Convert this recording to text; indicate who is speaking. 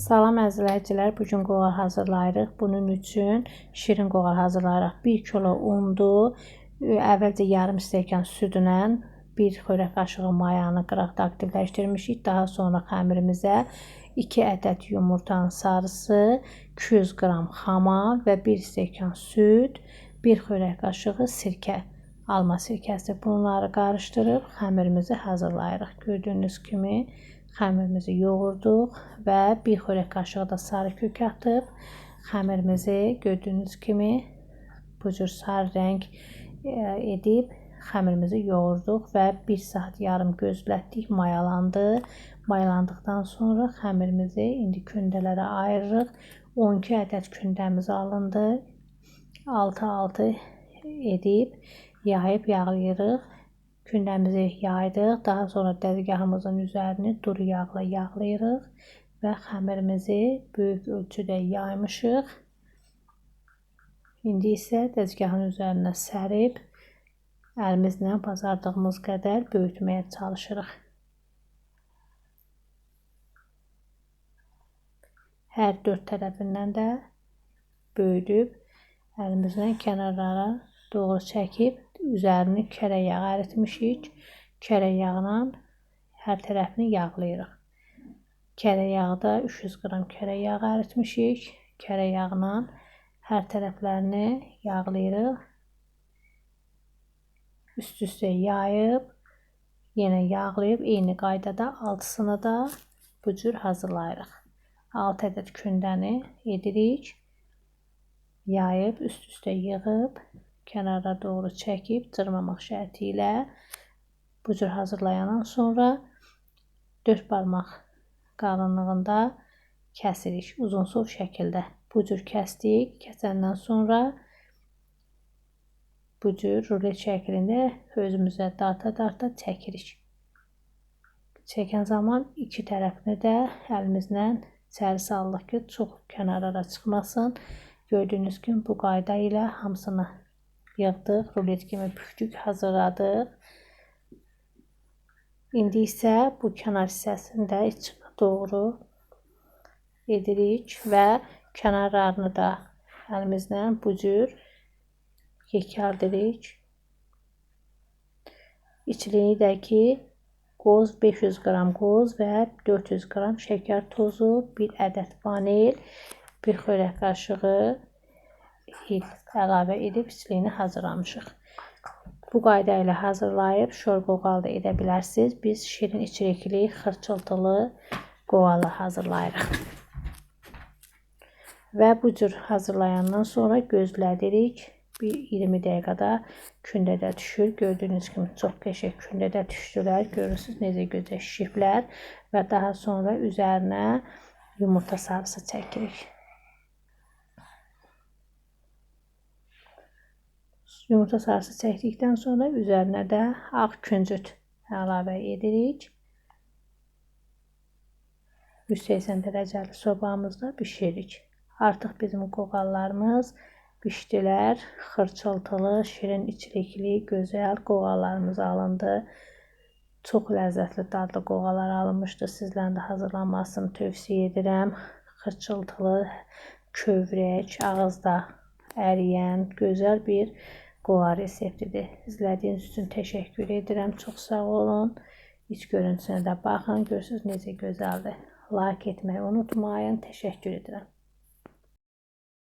Speaker 1: Salam əzizləyicilər, bu gün qoğal hazırlayırıq. Bunun üçün şirin qoğal hazırlayırıq. 1 kilo undu, əvvəlcə yarım stəkan südlə 1 xörək qaşığı mayanı qıraqda aktivləşdirmişik. Daha sonra xəmirimizə 2 ədəd yumurtanın sarısı, 200 qram xama və 1 stəkan süd, 1 xörək qaşığı sirkə, alma sirkəsi. Bunları qarışdırıb xəmirimizi hazırlayırıq. Gördüyünüz kimi xəmirimizi yoğurduq və 1 xörək qaşığı da sarı kök atıb xəmirimizi gördüyünüz kimi bu cür sarı rəng edib xəmirimizi yoğurduq və 1 saat yarım gözlətdik, mayalandı. Mayalandıqdan sonra xəmirimizi indi kündələrə ayırırıq. 12 ədəd kündəmiz alındı. 6-6 edib yayıb yağlayırıq. Kündəmizi yaydıq. Daha sonra dəzgahımızın üzərini duru yağla yağlayırıq və xəmirimizi böyük ölçüdə yaymışıq. İndi isə dəzgahın üzərinə sərib əlimizlə bacardığımız qədər böyütməyə çalışırıq. Hər dörd tərəfindən də böyüdüb əlimizlə kənarlara doğru çəkib üzərini kərə yağı əritmişik. Kərə yağla hər tərəfini yağlayırıq. Kərə yağı da 300 qram kərə yağı əritmişik. Kərə yağla hər tərəflərini yağlayırıq. Üst-üstə yayıb, yenə yağlayıb eyni qaydada altısını da bu cür hazırlayırıq. 6 ədəd kündəni edirik. Yayıb, üst-üstə yığıb, kənara doğru çəkib, cırmamaq şərti ilə bu cür hazırlayandan sonra 4 barmaq qalınlığında kəsirik, uzunsov şəkildə. Bu cür kəsdik. Kəsəndən sonra bu cür rulet şəklində özümüzə darta-darta çəkirik. Çəkən zaman iki tərəfini də əlimizlə içəri salırıq ki, çox kənarlara çıxmasın. Gördüyünüz kimi bu qayda ilə hamısını yığdıq, rulet kimi bükdük, hazırladıq. İndi isə bu kənar hissəsini də içinə doğru edirik və kənarlarını da əlimizlə bu cür yekəldirik. İçliyi də ki, qoz, 500 qram qoz və 400 qram şəkər tozu, 1 ədəd vanil, 1 xörək qaşığı hil əlavə edib içliyini hazırlamışıq. Bu qayda ilə hazırlayıb şor qoğal da edə bilərsiniz. Biz şirin içerikli, xırçıltılı qoğalı hazırlayırıq. Və bu cür hazırlayandan sonra gözlədirik. Bir 20 dəqiqədə kündədə düşür. Gördüyünüz kimi çox qəşəng kündədə düşdülər. Görürsünüz necə gözəl şişiblər və daha sonra üzərinə yumurta sarısı çəkirik. Yumurta sarısı çəkdikdən sonra üzərinə də ağ küncüt əlavə edirik. 180 dərəcəli sobamızda bişiririk. Artıq bizim qoğallarımız bişdilər. Xırçıltılı, şirin içlikli, gözəl qoğallarımız alındı. Çox ləzzətli, dadlı qoğallar alınmışdı. Sizlərin də hazırlanmasını tövsiyə edirəm. Xırçıltılı, kövrək, ağızda əriyən gözəl bir qoğal reseptidir. İzlədiyiniz üçün təşəkkür edirəm. Çox sağ olun. İç görüntüsünə də baxın. Görürsünüz necə gözəldir. Like etməyi unutmayın. Təşəkkür edirəm.